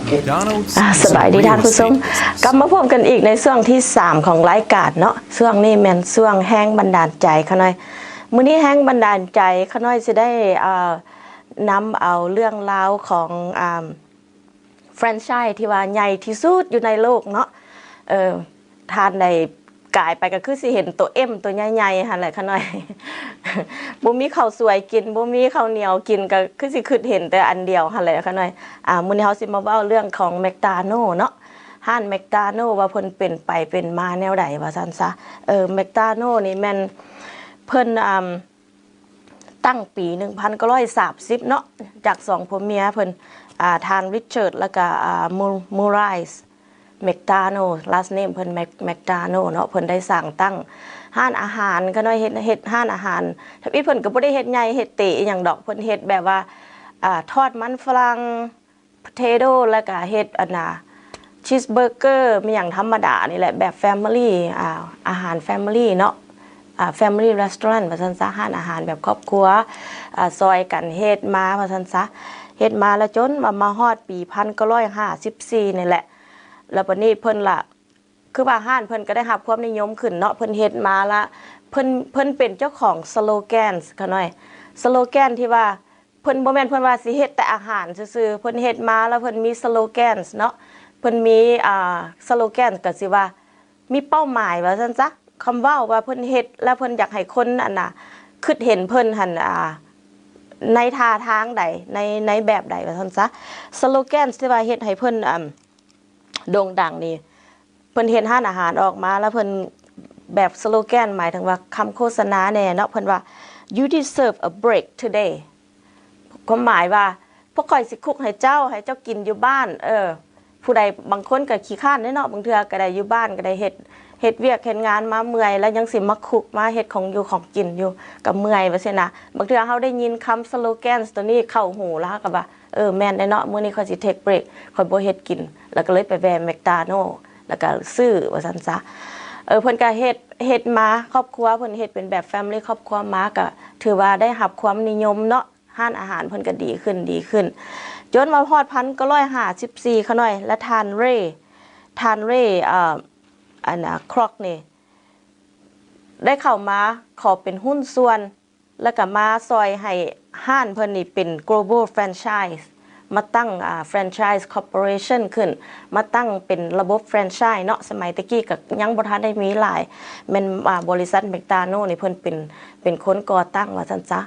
ອ່າ ສະບາຍດີທ່ານຜູ້ຊົມ ກັບມາພົບກັນອີກໃນຊ່ວງທີສາມຂອງລາຍການເນາະ. ຊ່ວງນີ້ແມ່ນຊ່ວງແຮງບັນດານໃຈຂ້ານ້ອຍ. ມື້ນີ້ແຮງບັນດານໃຈຂ້ານ້ອຍຊິໄດ້ ອ່າ ນຳເອົາເລື່ອງລາວຂອງ ອ່າ ແຟຣນໄຊທີ່ວ່າໃຫຍ່ທີ່ສຸດຢູ່ໃນໂລກເນາະ. ເອີ ທ່ານໄດ້ກາຍໄປກໍຄືຊິເຫັນໂຕເອັມໂຕໃຫຍ່ໆຫັ້ນແຫຼະຂ້ານ້ອຍ. ບໍ່ມີເຂົ້າສວຍກິນ ບໍ່ມີເຂົ້າໜຽວກິນ ກໍຄືຊິຄິດເຫັນແຕ່ອັນດຽວຫັ້ນແຫຼະຂ້ານ້ອຍ. ອ່າ ມື້ນີ້ເຮົາຊິມາເວົ້າເລື່ອງຂອງແມັກຕາໂນເນາະ. ຮ້ານແມັກຕາໂນວ່າເພິ່ນເປັນໄປເປັນມາແນວໃດວ່າຊັ້ນຊະ. ເອີ ແມັກຕາໂນນີ້ແມ່ນເພິ່ນ ອ່າ ຕັ້ງປີໜຶ່ງພັນເກົ້າຮ້ອຍສາມສິບເນາະ ຈາກສອງຜົວເມຍເພິ່ນ ອ່າ ທ່ານ Richard ແລ້ວກະ ອ່າ Mur- Murray McDonough, last name ເພິ່ນ Mc- McDonough ເນາະ. ເພິ່ນໄດ້ສ້າງຕັ້ງຮ້ານອາຫານ ຂ້ານ້ອຍເຮັດ ເຮັດຮ້ານອາຫານ. ທຳອິດເພິ່ນກໍບໍ່ໄດ້ເຮັດໃຫຍ່ເຮັດເຕອີ່ຫຍັງດອກ ເພິ່ນເຮັດແບບວ່າ ອ່າ ທອດມັນຝຣັ່ງ potato ແລ້ວກະເຮັດອັນນ່າ cheeseburger ມີຫຍັງທຳມະດານີ້ແຫຼະ ແບບ family ອ່າ ອາຫານ family ເນາະ ອ່າ family restaurant ວ່າຊັ້ນຊະ ຮ້ານອາຫານແບບຄອບຄົວ ອ່າ ຊ່ອຍກັນເຮັດມາວ່າຊັ້ນຊະ. ເຮັດມາແລ້ວຈົນວ່າມາຮອດປີໜຶ່ງພັນເກົ້າຮ້ອຍຫ້າສິບສີ່ນີ້ແຫຼະ ແລ້ວບັດນີ້ເພິ່ນລະ ຄືວ່າຮ້ານເພິ່ນກໍໄດ້ຮັບຄວາມນິຍົມຂຶ້ນເນາະ. ເພິ່ນເຮັດມາລະ ເພິ່ນ ເພິ່ນເປັນເຈົ້າຂອງ slogans ຂ້ານ້ອຍ slogan ທີ່ວ່າ ເພິ່ນບໍ່ແມ່ນເພິ່ນວ່າຊິເຮັດແຕ່ອາຫານຊື່ໆ ເພິ່ນເຮັດມາແລ້ວເພິ່ນມີ slogans ເນາະ ເພິ່ນມີ ອ່າ slogan ກໍຊິວ່າມີເປົ້າໝາຍວ່າຊັ້ນຊະ. ຄຳເວົ້າວ່າເພິ່ນເຮັດແລ້ວເພິ່ນຢາກໃຫ້ຄົນອັນນ່າ ຄິດເຫັນເພິ່ນຫັ້ນ ອ່າ ໃນທ່າທາງໃດ ໃນ ໃນແບບໃດວ່າຊັ້ນຊະ. Slogan ທີ່ວ່າເຮັດໃຫ້ເພິ່ນ ອ່າ ໂດ່ງດັງນີ້ ເພິ່ນເຮັດຮ້ານອາຫານອອກມາແລ້ວເພິ່ນແບບ slogan ໝາຍເຖິງວ່າຄຳໂຄສະນາແດ່ເນາະ ເພິ່ນວ່າ You deserve a break today ຄວາມໝາຍວ່າ ພວກຂ້ອຍຊິຄຸກໃຫ້ເຈົ້າ ໃຫ້ເຈົ້າກິນຢູ່ບ້ານ. ເອີ ຜູ້ໃດ ບາງຄົນກໍຂີ້ຄ້ານເດ້ເນາະ ບາງເທື່ອກໍໄດ້ຢູ່ບ້ານກໍໄດ້ເຮັດ ເຮັດວຽກເຮັດງານມາເມື່ອຍ ແລ້ວຍັງຊິມາຄຸກມາເຮັດຂອງຢູ່ຂອງກິນຢູ່ ກໍເມື່ອຍວ່າຊັ້ນນະ. ບາງເທື່ອເຮົາໄດ້ຍິນຄຳ slogans ໂຕນີ້ເຂົ້າຫູ ແລ້ວເຮົາກໍວ່າ ເອີ ແມ່ນເດ້ເນາະ ມື້ນີ້ຂ້ອຍຊິ take break ຂ້ອຍບໍ່ເຮັດກິນ ແລ້ວກໍເລີຍໄປແວ່ McDonald ແລ້ວກໍຊື້ວ່າຊັ້ນຊະ. ເອີ ເພິ່ນກໍເຮັດ ເຮັດມາ ຄອບຄົວເພິ່ນເຮັດເປັນແບບ family ຄອບຄົວມາ ກໍຖືວ່າໄດ້ຮັບຄວາມນິຍົມເນາະ ຮ້ານອາຫານເພິ່ນກໍດີຂຶ້ນ ດີຂຶ້ນ ຈົນວ່າຮອດໜຶ່ງພັນເກົ້າຮ້ອຍຫ້າສິບສີ່ຂ້ານ້ອຍ ແລະ ທ່ານ Ray ທ່ານ Ray ເອີ ອັນນ່າ Kroc ນີ້ ໄດ້ເຂົ້າມາຂໍເປັນຫຸ້ນສ່ວນ ແລ້ວກໍມາຊ່ອຍໃຫ້ຮ້ານເພິ່ນນີ້ເປັນ global franchise ມາຕັ້ງ ອ່າ franchise corporation ຂຶ້ນ ມາຕັ້ງເປັນລະບົບ franchise ເນາະ. ສະໄໝແຕ່ກີ້ກໍຍັງບໍ່ທັນໄດ້ມີຫຼາຍ ແມ່ນ ອ່າ ບໍລິສັດ McDonald ນີ້ເພິ່ນເປັນ ເປັນຄົນກໍ່ຕັ້ງວ່າຊັ້ນຊະ.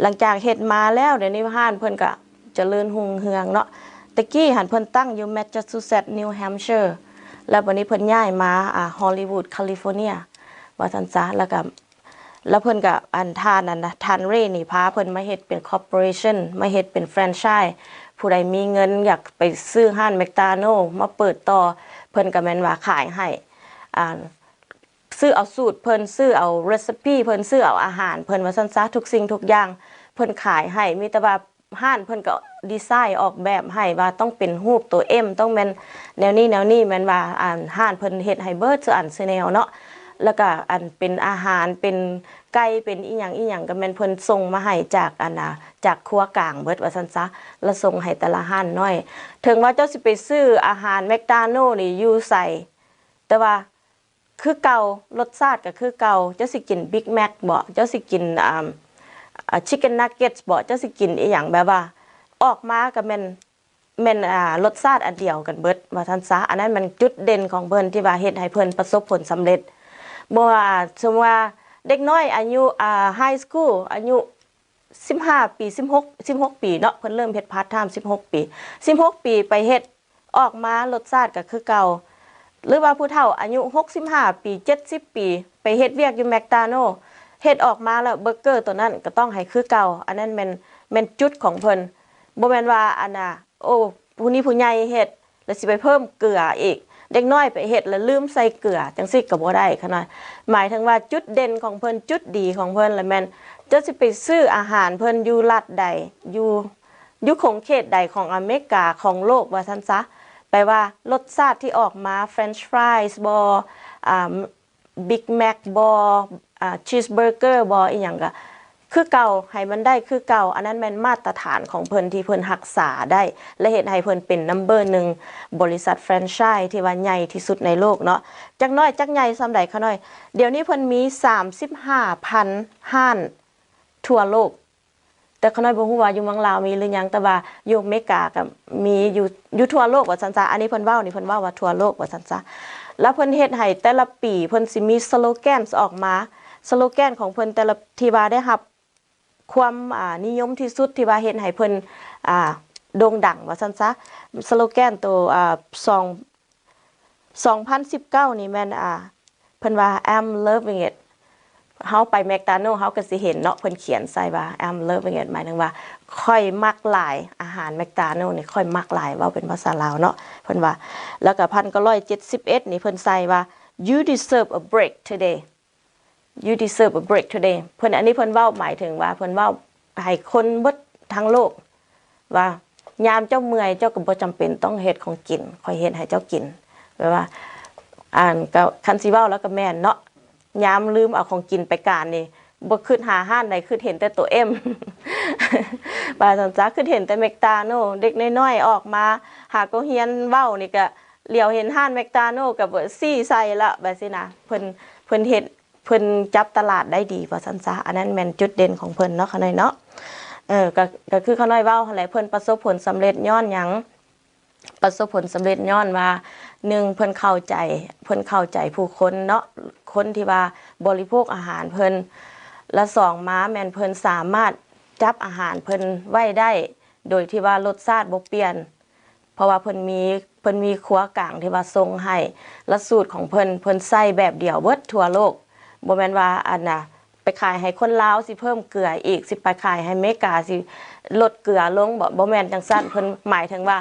ຫຼັງຈາກເຮັດມາແລ້ວ ດຽວນີ້ຮ້ານເພິ່ນກໍຈະເລີນຮຸ່ງເຮືອງເນາະ. ແຕ່ກີ້ຫັ້ນເພິ່ນຕັ້ງຢູ່ Massachusetts New Hampshire ແລ້ວບັດນີ້ເພິ່ນຍ້າຍມາ ອ່າ Hollywood California ວ່າຊັ້ນຊະ ແລ້ວກໍ ແລ້ວເພິ່ນກໍ ອັນ ທ່ານ ອັນ ທ່ານ Ray ນີ້ພາເພິ່ນມາເຮັດເປັນ corporation ມາເຮັດເປັນ franchise ຜູ້ໃດມີເງິນຢາກໄປຊື້ຮ້ານ McDonald ມາເປີດຕໍ່ ເພິ່ນກໍແມ່ນວ່າຂາຍໃຫ້ ອ່າ ຊື້ເອົາສູດເພິ່ນ ຊື້ເອົາ recipe ເພິ່ນ ຊື້ເອົາອາຫານເພິ່ນວ່າຊັ້ນຊະ ທຸກສິ່ງທຸກຢ່າງເພິ່ນຂາຍໃຫ້. ມີແຕ່ວ່າ ຮ້ານເພິ່ນກໍດີໄຊອອກແບບໃຫ້ວ່າຕ້ອງເປັນຮູບໂຕ M ຕ້ອງແມ່ນແນວນີ້ແນວນີ້ ແມ່ນວ່າ ອັນ ຮ້ານເພິ່ນເຮັດໃຫ້ເບິດສູ່ອັນສູ່ແນວເນາະ. ແລ້ວກໍ ອັນ ເປັນອາຫານ ເປັນໄກ່ ເປັນອີ່ຫຍັງອີ່ຫຍັງ ກໍແມ່ນເພິ່ນສົ່ງມາໃຫ້ຈາກ ອັນນ່າ ຈາກຄົວກາງເບິດວ່າຊັ້ນຊະ ແລ້ວສົ່ງໃຫ້ແຕ່ລະຮ້ານນ້ອຍ. ເຖິງວ່າເຈົ້າຊິໄປຊື້ອາຫານ McDonald ນີ້ຢູ່ໃສ ແຕ່ວ່າ ຄືເກົ່າ ລົດຊາດກໍຄືເກົ່າ ເຈົ້າຊິກິນ Big Mac ບໍ ເຈົ້າຊິກິນ ອ່າ ອ່າ Chicken Nuggets ບໍ ເຈົ້າຊິກິນອີ່ຫຍັງ ແບບວ່າອອກມາກໍແມ່ນ ແມ່ນ ອ່າ ລົດຊາດອັນດຽວກັນເບິດວ່າຊັ້ນຊະ. ອັນນັ້ນແມ່ນຈຸດເດັ່ນຂອງເພິ່ນທີ່ວ່າເຮັດໃຫ້ເພິ່ນປະສົບຜົນສຳເລັດ. ບໍ່ວ່າ ສົມມຸດວ່າເດັກນ້ອຍອາຍຸ ອ່າ High School ອາຍຸ ສິບຫ້າປີ ສິບຫົກ ສິບຫົກປີເນາະ ເພິ່ນເລີ່ມເຮັດ part time ສິບຫົກປີ ສິບຫົກປີໄປເຮັດ ອອກມາລົດຊາດກໍຄືເກົ່າ. ຫຼືວ່າຜູ້ເຖົ້າອາຍຸຫົກສິບຫ້າປີ ເຈັດສິບປີ ໄປເຮັດວຽກຢູ່ McDonald ເຮັດອອກມາແລ້ວ ເບີເກີໂຕນັ້ນກໍຕ້ອງໃຫ້ຄືເກົ່າ. ອັນນັ້ນແມ່ນ ແມ່ນຈຸດຂອງເພິ່ນ ບໍ່ແມ່ນວ່າ ອັນນ່າ ໂອ້ ຜູ້ນີ້ຜູ້ໃຫຍ່ເຮັດ ແລ້ວຊິໄປເພີ່ມເກືອອີກ ເດັກນ້ອຍໄປເຮັດແລ້ວລືມໃສ່ເກືອ ຈັ່ງຊີ້ກໍບໍ່ໄດ້ຂະນ້ອຍ. ໝາຍເຖິງວ່າຈຸດເດັ່ນຂອງເພິ່ນ ຈຸດດີຂອງເພິ່ນລະແມ່ນ ເຈົ້າຊິໄປຊື້ອາຫານເພິ່ນຢູ່ລັດໃດ ຢູ່ ຢູ່ຂົງເຂດໃດຂອງອາເມລິກາ ຂອງໂລກວ່າຊັ້ນຊະ ແປວ່າລົດຊາດທີ່ອອກມາ French fries ບໍ ອ່າ Big Mac ບໍ ອ່າ Cheeseburger ບໍ ອີ່ຫຍັງກະ ຄືເກົ່າ ໃຫ້ມັນໄດ້ຄືເກົ່າ. ອັນນັ້ນແມ່ນມາດຕະຖານຂອງເພິ່ນທີ່ເພິ່ນຮັກສາໄດ້ ແລະ ເຮັດໃຫ້ເພິ່ນເປັນນຳເບີໜຶ່ງ ບໍລິສັດແຟຣນໄຊທີ່ວ່າໃຫຍ່ທີ່ສຸດໃນໂລກເນາະ. ຈັກໜ້ອຍຈັກໃຫຍ່ສ່ຳໃດຂະນ້ອຍ? ດຽວນີ້ເພິ່ນມີສາມສິບຫ້າພັນຮ້ານທົ່ວໂລກ. ແຕ່ຂະນ້ອຍບໍ່ຮູ້ວ່າຢູ່ເມືອງລາວມີຫຼືຍັງ, ແຕ່ວ່າຢູ່ອາເມລິກາກໍມີຢູ່ ຢູ່ທົ່ວໂລກວ່າຊັ້ນຊະ. ອັນນີ້ເພິ່ນເວົ້ານີ້ ເພິ່ນເວົ້າວ່າທົ່ວໂລກວ່າຊັ້ນຊະ. ແລ້ວເພິ່ນເຮັດໃຫ້ແຕ່ລະປີເພິ່ນຊິມີສະໂລແກນອອກມາ. ສະໂລແກນຂອງເພິ່ນແຕ່ລະ ທີ່ວ່າໄດ້ຮັບຄວາມ ອ່າ ນິຍົມທີ່ສຸດ ທີ່ວ່າເຮັດໃຫ້ເພິ່ນ ອ່າ ໂດ່ງດັງວ່າຊັ້ນຊະ. ສະໂລແກນໂຕ ອ່າ ສອງ ສອງພັນສິບເກົ້ານີ້ແມ່ນ ອ່າ ເພິ່ນວ່າ I'm loving it. ເຮົາໄປແມັກດາໂນ ເຮົາກໍຊິເຫັນເນາະ ເພິ່ນຂຽນໃສ່ວ່າ I'm loving it ໝາຍເຖິງວ່າ ຂ້ອຍມັກຫຼາຍ ອາຫານແມັກດາໂນນີ້ ຂ້ອຍມັກຫຼາຍ ເວົ້າເປັນພາສາລາວເນາະ ເພິ່ນວ່າ. ແລ້ວກໍພັນເກົ້າຮ້ອຍເຈັດສິບເອັດນີ້ ເພິ່ນໃສ່ວ່າ You deserve a break today. You deserve a break today. ເພິ່ນ ອັນນີ້ເພິ່ນເວົ້າ ໝາຍເຖິງວ່າເພິ່ນເວົ້າໃຫ້ຄົນເບິດທັງໂລກວ່າ ຍາມເຈົ້າເມື່ອຍ ເຈົ້າກໍບໍ່ຈຳເປັນຕ້ອງເຮັດຂອງກິນ ຂ້ອຍເຮັດໃຫ້ເຈົ້າກິນ. ແບບວ່າ ອັນ ກໍຄັນຊິເວົ້າແລ້ວກໍແມ່ນເນາະ ຍາມລືມເອົາຂອງກິນໄປການນີ້ ບໍ່ຄິດຫາຮ້ານໃດ ຄິດເຫັນແຕ່ໂຕເອັມ ວ່າຊັ້ນຊະ ຄິດເຫັນແຕ່ແມັກດາໂນ. ເດັກນ້ອຍໆອອກມາຫາກໍຮຽນເວົ້ານີ້ ກໍຫຼຽວເຫັນຮ້ານແມັກດາໂນ ກໍຊີ້ໃສ່ລະ ແບບຊີ້ນະ. ເພິ່ນ ເພິ່ນເຮັດ ເພິ່ນຈັບຕະຫຼາດໄດ້ດີວ່າຊັ້ນຊະ. ອັນນັ້ນແມ່ນຈຸດເດັ່ນຂອງເພິ່ນເນາະ ຂະນ້ອຍເນາະ. ເອີ ກໍ ກໍຄືຂະນ້ອຍເວົ້າຫັ້ນແຫຼະ ເພິ່ນປະສົບຜົນສຳເລັດຍ້ອນຫຍັງ? ປະສົບຜົນສຳເລັດຍ້ອນວ່າ ໜຶ່ງ ເພິ່ນເຂົ້າໃຈ ເພິ່ນເຂົ້າໃຈຜູ້ຄົນເນາະ ຄົນທີ່ວ່າບໍລິໂພກອາຫານເພິ່ນ. ລະສອງມາແມ່ນເພິ່ນສາມາດຈັບອາຫານເພິ່ນໄວ້ໄດ້ ໂດຍທີ່ວ່າລົດຊາດບໍ່ປ່ຽນ. ເພາະວ່າເພິ່ນມີ ເພິ່ນມີຄົວກາງທີ່ວ່າສົ່ງໃຫ້ ແລະ ສູດຂອງເພິ່ນ ເພິ່ນໃຊ້ແບບດຽວເບິດທົ່ວໂລກ. ບໍ່ແມ່ນວ່າ ອັນນະ ໄປຂາຍໃຫ້ຄົນລາວຊິເພີ່ມເກືອອີກ ຊິໄປຂາຍໃຫ້ເມກາຊິລົດເກືອລົງ ບໍ່ ບໍ່ແມ່ນຈັ່ງຊັ້ນ. ເພິ່ນໝາຍເຖິງວ່າ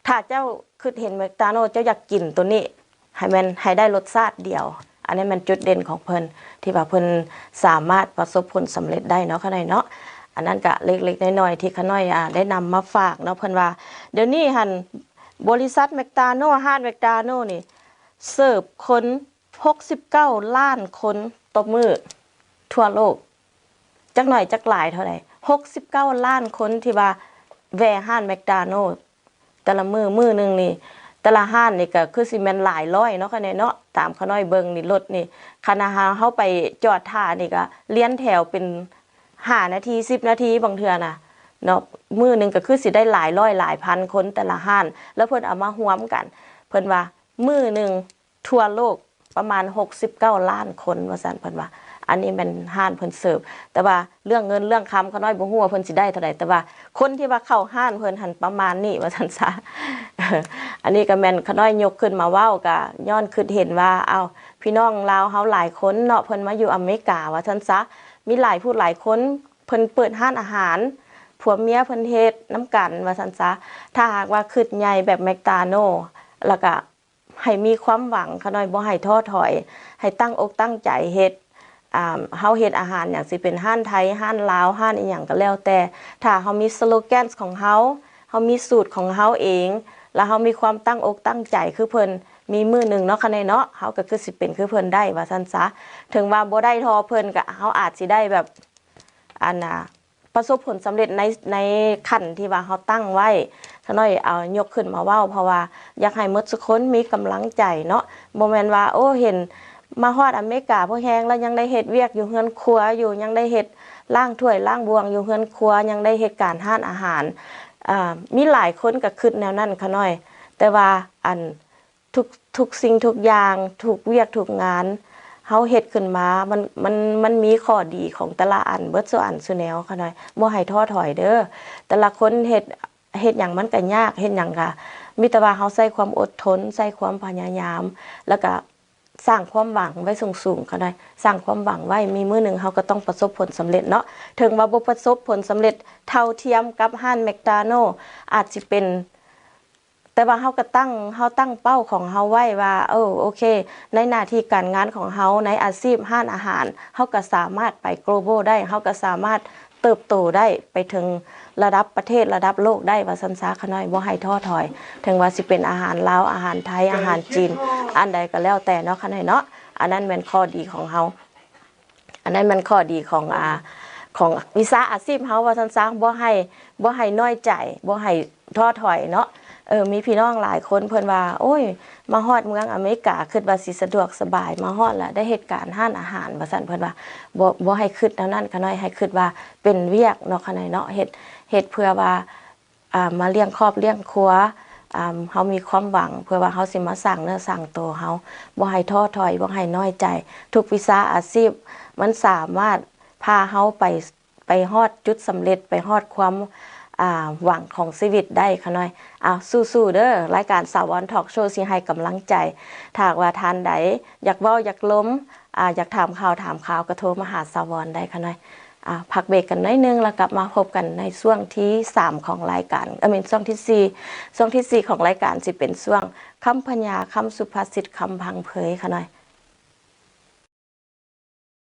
ຖ້າເຈົ້າຄິດເຫັນແມັກດາໂນ ເຈົ້າຢາກກິນໂຕນີ້ ໃຫ້ແມ່ນ ໃຫ້ໄດ້ລົດຊາດດຽວ. ອັນນີ້ແມ່ນຈຸດເດັ່ນຂອງເພິ່ນ ທີ່ວ່າເພິ່ນສາມາດປະສົບຜົນສຳເລັດໄດ້ເນາະ ຂະນ້ອຍເນາະ. ອັນນັ້ນກະເລັກໆນ້ອຍໆທີ່ຂະນ້ອຍ ອ່າ ໄດ້ນຳມາຝາກເນາະ. ເພິ່ນວ່າດຽວນີ້ຫັ້ນ ບໍລິສັດແມັກດາໂນ ຮ້ານແມັກດາໂນນີ້ ເສີບຄົນຫົກສິບເກົ້າລ້ານຄົນຕໍ່ມື້ທົ່ວໂລກ. ຈັກໜ້ອຍຈັກຫຼາຍເທົ່າໃດ? ຫົກສິບເກົ້າລ້ານຄົນທີ່ວ່າແວ່ຮ້ານແມັກດາໂນ ແຕ່ລະມື້ ມື້ໜຶ່ງນີ້ ແຕ່ລະຮ້ານນີ້ກໍຄືຊິແມ່ນຫຼາຍຮ້ອຍເນາະ ຂະນ້ອຍເນາະ. ຕາມຂະນ້ອຍເບິ່ງນີ້ ລົດນີ້ ຄັນເຮົາ ເຮົາໄປຈອດຖ້ານີ້ກໍລຽນແຖວເປັນຫ້ານາທີ ສິບນາທີ ບາງເທື່ອນະເນາະ. ມື້ໜຶ່ງກໍຄືຊິໄດ້ຫຼາຍຮ້ອຍຫຼາຍພັນຄົນແຕ່ລະຮ້ານ ແລ້ວເພິ່ນເອົາມາຮວມກັນ ເພິ່ນວ່າມື້ໜຶ່ງ ທົ່ວໂລກປະມານຫົກສິບເກົ້າລ້ານຄົນວ່າຊັ້ນ ເພິ່ນວ່າ. ອັນນີ້ແມ່ນຮ້ານເພິ່ນເສີບ ແຕ່ວ່າເລື່ອງເງິນເລື່ອງຄຳ ຂະນ້ອຍບໍ່ຮູ້ວ່າເພິ່ນຊິໄດ້ເທົ່າໃດ ແຕ່ວ່າຄົນທີ່ວ່າເຂົ້າຮ້ານເພິ່ນຫັ້ນປະມານນີ້ວ່າຊັ້ນຊະ. ອັນນີ້ກໍແມ່ນຂະນ້ອຍຍົກຂຶ້ນມາເວົ້າ ກໍຍ້ອນຄິດເຫັນວ່າ ເອົ້າ ພີ່ນ້ອງລາວເຮົາຫຼາຍຄົນເນາະ ເພິ່ນມາຢູ່ອາເມລິກາວ່າຊັ້ນຊະ ມີຫຼາຍຜູ້ຫຼາຍຄົນ ເພິ່ນເປີດຮ້ານອາຫານ ຜົວເມຍເພິ່ນເຮັດນຳກັນວ່າຊັ້ນຊະ. ຖ້າຫາກວ່າຄິດໃຫຍ່ແບບແມັກດາໂນ ແລ້ວກໍ ໃຫ້ມີຄວາມຫວັງຂະນ້ອຍ ບໍ່ໃຫ້ທໍ້ຖອຍ ໃຫ້ຕັ້ງອົກຕັ້ງໃຈເຮັດ. ອ່າ ເຮົາເຮັດອາຫານຫຍັງ ຊິເປັນຮ້ານໄທ ຮ້ານລາວ ຮ້ານອີ່ຫຍັງກໍແລ້ວແຕ່ ຖ້າເຮົາມີສະໂລແກນຂອງເຮົາ ເຮົາມີສູດຂອງເຮົາເອງ ແລ້ວເຮົາມີຄວາມຕັ້ງອົກຕັ້ງໃຈຄືເພິ່ນ ມີມື້ໜຶ່ງເນາະ ຂະນ້ອຍເນາະ ເຮົາກໍຄືຊິເປັນຄືເພິ່ນໄດ້ວ່າຊັ້ນຊະ. ເຖິງວ່າບໍ່ໄດ້ທໍ່ເພິ່ນ ກໍເຮົາອາດຊິໄດ້ແບບ ອັນນ່າ ປະສົບຜົນສຳເລັດໃນ ໃນຂັ້ນທີ່ວ່າເຮົາຕັ້ງໄວ້. ຂະນ້ອຍເອົາຍົກຂຶ້ນມາເວົ້າ ເພາະວ່າຢາກໃຫ້ໝົດສູ່ຄົນມີກຳລັງໃຈເນາະ ບໍ່ແມ່ນວ່າ ໂອ້ ເຫັນມາຮອດອາເມລິກາພໍແຮງແລ້ວ ຍັງໄດ້ເຮັດວຽກຢູ່ເຮືອນຄົວຢູ່ ຍັງໄດ້ເຮັດລ້າງຖ້ວຍລ້າງບ່ວງຢູ່ເຮືອນຄົວ ຍັງໄດ້ເຮັດການຮ້ານອາຫານ. ອ່າ ມີຫຼາຍຄົນກໍຄິດແນວນັ້ນຂະນ້ອຍ ແຕ່ວ່າ ອັນ ທຸກ ທຸກສິ່ງທຸກຢ່າງ ທຸກວຽກທຸກງານ ເຮົາເຮັດຂຶ້ນມາ ມັນ ມັນ ມັນມີຂໍ້ດີຂອງແຕ່ລະອັນ ເບິດສູ່ອັນສູ່ແນວຂະນ້ອຍ ບໍ່ໃຫ້ທໍ້ຖອຍເດີ. ແຕ່ລະຄົນເຮັດ ເຮັດຫຍັງມັນກະຍາກ ເຮັດຫຍັງກະ ມີແຕ່ວ່າເຮົາໃຊ້ຄວາມອົດທົນ ໃຊ້ຄວາມພະຍາຍາມ ແລ້ວກະສ້າງຄວາມຫວັງໄວ້ສູງໆ ຂະນ້ອຍ ສ້າງຄວາມຫວັງໄວ້ ມີມື້ໜຶ່ງເຮົາກໍຕ້ອງປະສົບຜົນສຳເລັດເນາະ. ເຖິງວ່າບໍ່ປະສົບຜົນສຳເລັດເທົ່າທຽມກັບຮ້ານແມັກດາໂນ ອາດຊິເປັນ ແຕ່ວ່າເຮົາກໍຕັ້ງ ເຮົາຕັ້ງເປົ້າຂອງເຮົາໄວ້ວ່າ ເອີ ໂອເຄ ໃນໜ້າທີ່ການງານຂອງເຮົາ ໃນອາຊີບຮ້ານອາຫານ ເຮົາກໍສາມາດໄປ global ໄດ້ ເຮົາກໍສາມາດເຕີບໂຕໄດ້ ໄປເຖິງລະດັບປະເທດ ລະດັບໂລກໄດ້ວ່າຊັ້ນຊະ ຂະນ້ອຍ ບໍ່ໃຫ້ທໍ້ຖອຍ. ເຖິງວ່າຊິເປັນອາຫານລາວ ອາຫານໄທ ອາຫານຈີນ ອັນໃດກໍແລ້ວແຕ່ເນາະ ຂະນ້ອຍເນາະ ອັນນັ້ນແມ່ນຂໍ້ດີຂອງເຮົາ. ອັນນັ້ນແມ່ນຂໍ້ດີຂອງ ອ່າ ຂອງວິຊາອາຊີບເຮົາວ່າຊັ້ນຊະ ບໍ່ໃຫ້ ບໍ່ໃຫ້ນ້ອຍໃຈ ບໍ່ໃຫ້ທໍ້ຖອຍເນາະ. ເອີ ມີພີ່ນ້ອງຫຼາຍຄົນເພິ່ນວ່າ ໂອ້ຍ ມາຮອດເມືອງອາເມລິກາ ຄິດວ່າຊິສະດວກສະບາຍ ມາຮອດລະໄດ້ເຮັດການຮ້ານອາຫານ ວ່າຊັ້ນ. ເພິ່ນວ່າ ບໍ່ ບໍ່ໃຫ້ຄິດແນວນັ້ນຂະນ້ອຍ ໃຫ້ຄິດວ່າເປັນວຽກເນາະຂະນ້ອຍເນາະ ເຮັດ ເຮັດເພື່ອວ່າ ອ່າ ມາລ້ຽງຄອບລ້ຽງຄົວ ອ່າ ເຮົາມີຄວາມຫວັງ ເພື່ອວ່າເຮົາຊິມາສ້າງເນື້ອສ້າງໂຕເຮົາ ບໍ່ໃຫ້ທໍ້ຖອຍ ບໍ່ໃຫ້ນ້ອຍໃຈ. ທຸກວິຊາອາຊີບມັນສາມາດພາເຮົາໄປ ໄປຮອດຈຸດສຳເລັດ ໄປຮອດຄວາມ ອ່າ ຫວັງຂອງຊີວິດໄດ້ຂະນ້ອຍ. ເອົາ ສູ້ໆເດີ ລາຍການສາວອນທອກໂຊຊິໃຫ້ກຳລັງໃຈ. ຖ້າຫາກວ່າທ່ານໃດຢາກເວົ້າຢາກລົມ ອ່າ ຢາກຖາມຂ່າວຖາມຄາວ ກໍໂທມາຫາສາວອນໄດ້ຂະນ້ອຍ. ອ່າ ພັກເບຣກກັນໜ້ອຍໜຶ່ງ ແລ້ວກັບມາພົບກັນໃນຊ່ວງທີສາມຂອງລາຍການ ເອີ ແມ່ນ ຊ່ວງທີສີ່ ຊ່ວງທີສີ່ຂອງລາຍການ ຊິເປັນຊ່ວງຄຳພັນຍາ ຄຳສຸພາສິດ ຄຳພັງເຜີຍຂະນ້ອຍ.